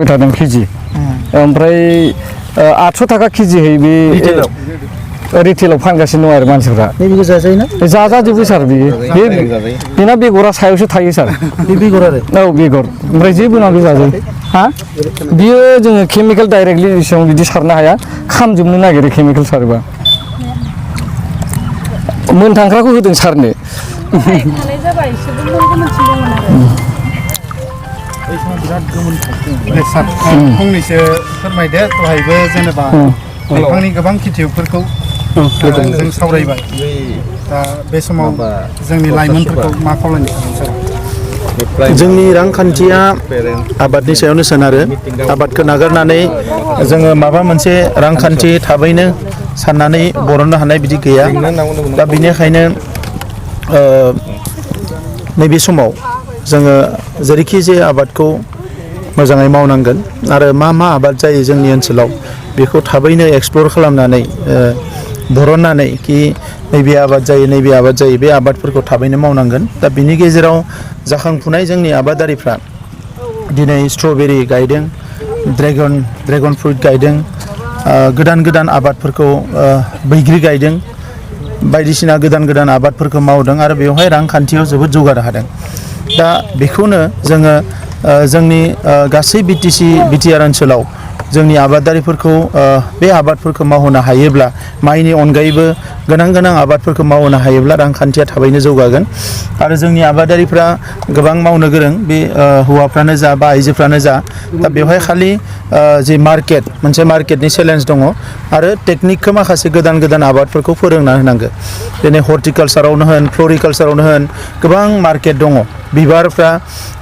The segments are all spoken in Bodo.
थादों केजि ओमफ्राय 800 थाखा केजि है बे रिटेलाव फानगासिनो दं आरो मानसिफ्रा बेखौ जाजायोना जाजाजोबो सार बेना बेगरा सायावसो थायो सार बे बेगर आरो औ बेगर ओमफ्राय जेबो नांगौ जाजायो हा बियो जोङो केमिकेल डाइरेक्टलि एसेबां बिदि सारनो हाया खामजोबनो नागिरो केमिकेल सारोबा मोनथांख्राखौ होदों सारनो फंनैसो फोरमायदो दहायबो जेनेबा बिफांनि गोबां खेथिफोरखौ जों सावरायबाय दा बे समाव जोंनि लाइमोनफोरखौ मा खावलायनो जोंनि रांखान्थिया आबादनि सायावनो सोनारो आबादखौ नागारनानै जोङो माबा मोनसे रांखान्थि थाबैनो साननानै बरननो हानाय बिदि गैया दा बेनिखायनो नैबे समाव जोङो जेरैखि जाया आबादखौ मोजाङै मावनांगोन आरो मा आबाद जायो जोंनि ओनसोलाव बेखौ थाबैनो एक्सप्लर खालामनानै बरननानै कि नैबे आबाद जायो बे आबादफोरखौ थाबैनो मावनांगोन दा बिनि गेजेराव जाखांफुनाय जोंनि आबादारिफ्रा दिनै स्ट्रबेरि गायदों ड्रेगन फ्रुइट गायदों गोदान आबादफोरखौ बैग्रि गायदों बायदिसिना गोदान आबादफोरखौ मावदों आरो बेवहाय रांखान्थियाव जोबोद जौगानो हादों दा बेखौनो जोङो जोंनि गासै बिटिआर ओनसोलाव जोंनि आबादारिफोरखौ बे आबादफोरखौ मावहोनो हायोब्ला माइनि अनगायैबो गोनां आबादफोरखौ मावहोनो हायोब्ला रांखान्थिया थाबैनो जौगागोन आरो जोंनि आबादारिफ्रा गोबां मावनो गोरों बे हौवाफ्रानो जा बा आइजोफ्रानो जा दा बेवहाय खालि जे मोनसे मार्केटनि चेलेन्ज दङ आरो टेकनिकखौ माखासे गोदान आबादफोरखौ फोरोंना होनांगौ दिनै हर्टिकालसारावनो होन फ्लरिकालसारावनो होन गोबां मार्केट दङ बिबारफ्रा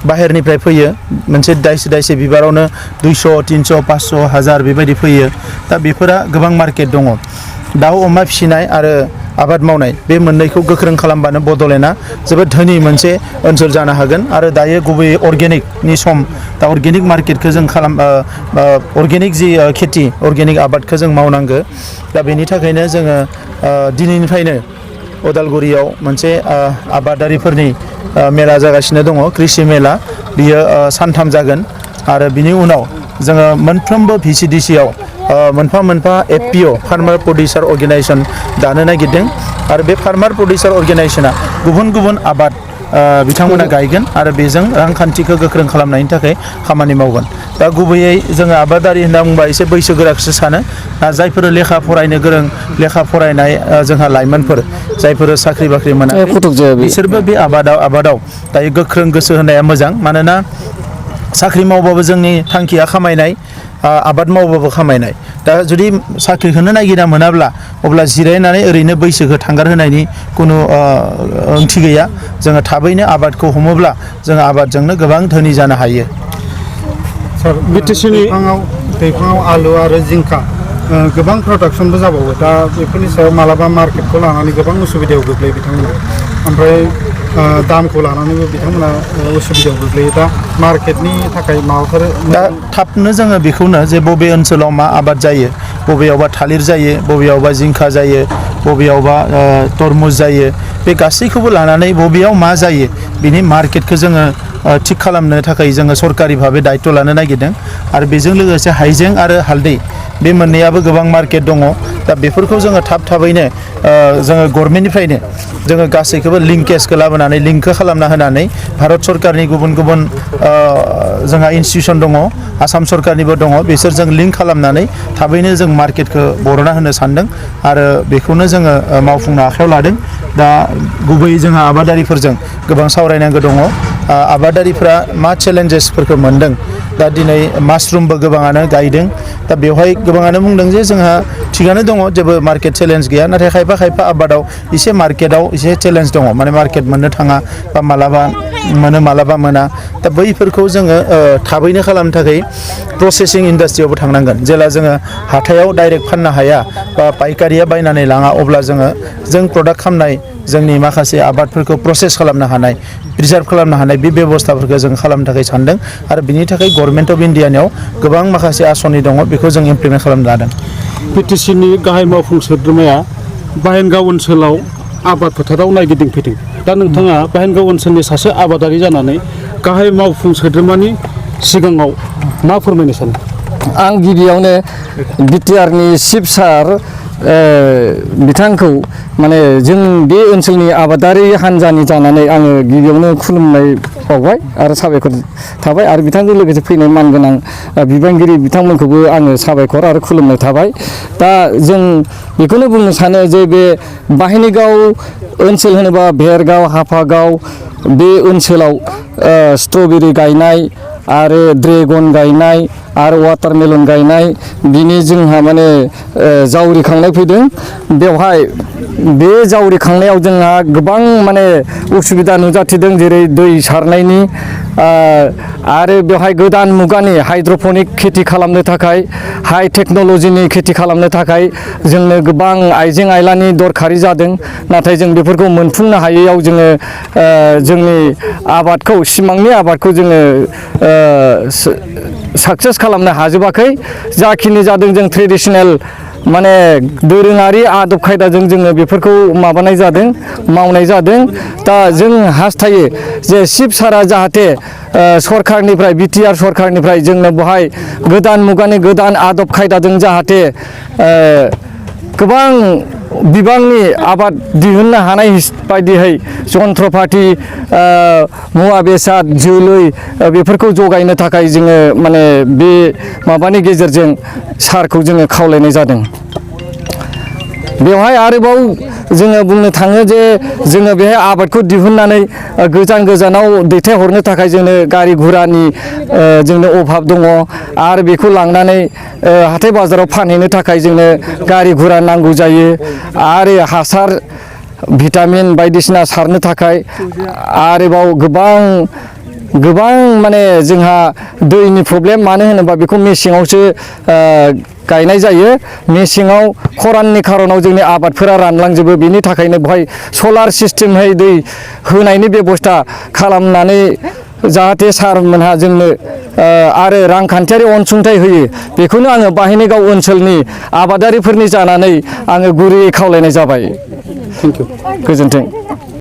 बाहेरनिफ्राय फैयो मोनसे दाइसे बिबारावनो 200 300 500 1000 बेबायदि फैयो दा बेफोरा गोबां मार्केट दङ दाउ अमा फिसिनाय आरो आबाद मावनाय बे मोननैखौ गोख्रों खालामबानो बड'लेण्डआ जोबोद धोनि मोनसे ओनसोल जानो हागोन आरो दायो गुबैयै अर्गेनिकनि सम दा अर्गेनिक मार्केटखौ जों अर्गेनिक जि खेथि अर्गेनिक आबादखौ जों मावनांगौ दा बेनि थाखायनो जोङो दिनैनिफ्रायनो उदालगुरियाव मोनसे आबादारिफोरनि मेला जागासिनो दङ कृषि मेला बियो सानथाम जागोन आरो बिनि उनाव जोङो मोनफ्रोमबो VCDCआव मोनफा FPO फार्मार प्रडिउसार अर्गेनाइजेसन दानो नागिरदों आरो बे फार्मार प्रडिउसार अर्गेनाइजेसना गुबुन आबाद बिथांमोना गायगोन आरो बेजों रांखान्थिखौ गोख्रों खालामनायनि थाखाय खामानि मावगोन दा गुबैयै जोङो आबादारि होनना बुंबा एसे बैसोगोराखौसो सानो जायफोर लेखा फरायनो गोरों लेखा फरायनाय जोंहा लाइमोनफोर जायफोर साख्रि बाख्रि मोना बिसोरबो बे आबादाव दायो गोख्रों गोसो होनाया मोजां मानोना साख्रि मावबाबो जोंनि थांखिया खामायनाय आबाद मावबाबो खामायनाय दा जुदि साख्रिखौनो नागिरना मोनाब्ला अब्ला जिरायनानै ओरैनो बैसोखौ थांगारहोनायनि खुनु ओंथि गैया जोङो थाबैनो आबादखौ हमोब्ला जोङो आबादजोंनो गोबां धोनि जानो हायो सार बिटिसिनि दैफाङाव आलु आरो जिंखा गोबां प्रडाक्सनबो जाबावो दा बेफोरनि सायाव मालाबा मार्केटखौ लानानै गोबां उसुबिदायाव गोग्लैयो बिथांमोना ओमफ्राय दामखौ लानानैबो बिथांमोना उसुबिदायाव गोग्लैयो दा मार्केटनि थाखाय माबाफोर दा थाबनो जोङो बेखौनो जे बबे ओनसोलाव मा आबाद जायो बबेयावबा थालिर जायो बबेयावबा जिंखा जायो बबेयावबा तरमुज जायो बे गासैखौबो लानानै बबेयाव मा जायो बिनि मार्केटखौ जोङो थिग खालामनो थाखाय जोङो सरकारि भाबै दायित्व लानो नागिरदों आरो बेजों लोगोसे हाइजें आरो हालदै बे मोननैयाबो गोबां मार्केट दङ दा बेफोरखौ जोङो थाबैनो जोङो गभर्नमेन्टनिफ्रायनो जोङो गासैखौबो लिंकेजखौ लाबोनानै लिंकखौ खालामना होनानै भारत सरकारनि गुबुन जोंहा इन्स्टिटिउसन दङ आसाम सरकारनिबो दङ बिसोरजों लिंक खालामनानै थाबैनो जों मार्केटखौ बरना होनो सानदों आरो बेखौनो जोङो मावफुंनो आखायाव लादों दा गुबैयै जोंहा आबादारिफोरजों गोबां सावरायनांगौ दङ आबादारिफ्रा मा चेलेन्जेसफोरखौ मोनदों दा दिनै मासरुमबो गोबाङानो गायदों दा बेवहाय गोबाङानो बुंदों जे जोंहा थिगानो दङ जेबो मार्केट चेलेन्ज गैया नाथाय खायफा आबादाव एसे मार्केटाव एसे चेलेन्ज दङ माने मार्केट मोननो थाङा बा मालाबा मोनो मालाबा मोना दा बैफोरखौ जोङो थाबैनो खालामनो थाखाय प्रसेसिं इन्डास्ट्रियावबो थांनांगोन जेला जोङो हाथायाव डाइरेक्ट फाननो हाया बा पाइकारिया बायनानै लाङा अब्ला जों प्रडाक्ट खालामनाय जोंनि माखासे आबादफोरखौ प्रसेस खालामनो हानाय प्रिजार्भ खालामनो हानाय बे बेबस्थाफोरखौ जों खालामनो थाखाय सानदों आरो बिनि थाखाय गभर्नमेन्ट अफ इन्डियानियाव गोबां माखासे आसनि दङ बेखौ जों इमप्लिमेन्ट खालामनो लादों बिटिसिनि गाहाय मावफुं सोद्रोमाया बाहेनगाव ओनसोलाव आबाद फोथाराव नायगिदिंफैदों दा नोंथाङा बाहेनगाव ओनसोलनि सासे आबादारि जानानै गाहाय मावफुं सोद्रोमानि सिगाङाव मा फोरमायनो सानो? आं गिबियावनो बिटिआरनि चिफ सार बिथांखौ माने जों बे ओनसोलनि आबादारि हान्जानि जानानै आङो गिबियावनो खुलुमनाय बावबाय आरो साबायखर थाबाय आरो बिथांजों लोगोसे फैनाय मानगोनां बिबानगिरि बिथांमोनखौबो आङो साबायखर आरो खुलुमनाय थाबाय। दा जों बेखौनो बुंनो सानो जे बे बाहेनिगाव ओनसोल होनोबा भेरगाव हाफागाव बे ओनसोलाव स्ट्रबेरि गायनाय आरो ड्रेगन गायनाय आरो वाटारमेलन गायनाय बिनि जोंहा माने जावरिखांनाय फैदों। बेवहाय बे जावरिखांनायाव जोंहा गोबां माने उसुबिदा नुजाथिदों, जेरै दै सारनायनि आरो बेवहाय गोदान मुगानि हाइड्र'पनिक खेथि खालामनो थाखाय हाई टेक्न'लजिनि खेथि खालामनो थाखाय जोंनो गोबां आइजें आइलानि दरखारि जादों। नाथाय जों बेफोरखौ मोनफुंनो हायैयाव जोङो जोंनि आबादखौ सिमांनि आबादखौ जोङो साक्सेस खालामनो हाजोबाखै। जाखिनि जादों जों ट्रेडिसनेल माने दोरोङारि आदब खायदाजों जोङो बेफोरखौ माबानाय जादों, मावनाय जादों। दा जों हास्थायो जे चिफ सारा जाहाथे सरखारनिफ्राय बिटिआर सरखारनिफ्राय जोंनो बेवहाय गोदान मुगानि गोदान आदब खायदाजों जाहाथे गोबां बिबांनि आबाद दिहुननो हानाय बायदियै जन्थ्रपाति मुवा बेसाद जोलै बेफोरखौ जगायनो थाखाय जोङो माने बे माबानि गेजेरजों सारखौ जोङो खावलायनाय जादों। बेवहाय आरोबाव जोङो बुंनो थाङो जे जोङो बेहाय आबादखौ दिहुननानै गोजान गोजानाव दैथायहरनो थाखाय जोंनो गारि गुरानि जोंनो अभाब दङ आरो बेखौ लांनानै हाथाय बाजाराव फानहैनो थाखाय जोंनो गारि गुरा नांगौ जायो आरो हासार भिटामिन बायदिसिना सारनो थाखाय आरोबाव गोबां माने जोंहा दैनि प्रब्लेम। मानो होनोबा बेखौ मेसेङावसो गायनाय जायो। मेसेङाव खराननि खारनाव जोंनि आबादफोरा रानलांजोबो। बेनि थाखायनो बेवहाय सलार सिस्टेमहै दै होनायनि बेबस्था खालामनानै जाहाथे सारमोनहा जोंनो आरो रांखान्थियारि अनसुंथाइ होयो, बेखौनो आङो बाहेनिगाव ओनसोलनि आबादारिफोरनि जानानै आङो गुरैयै खावलायनाय जाबाय। Thank you. गोजोन्थों।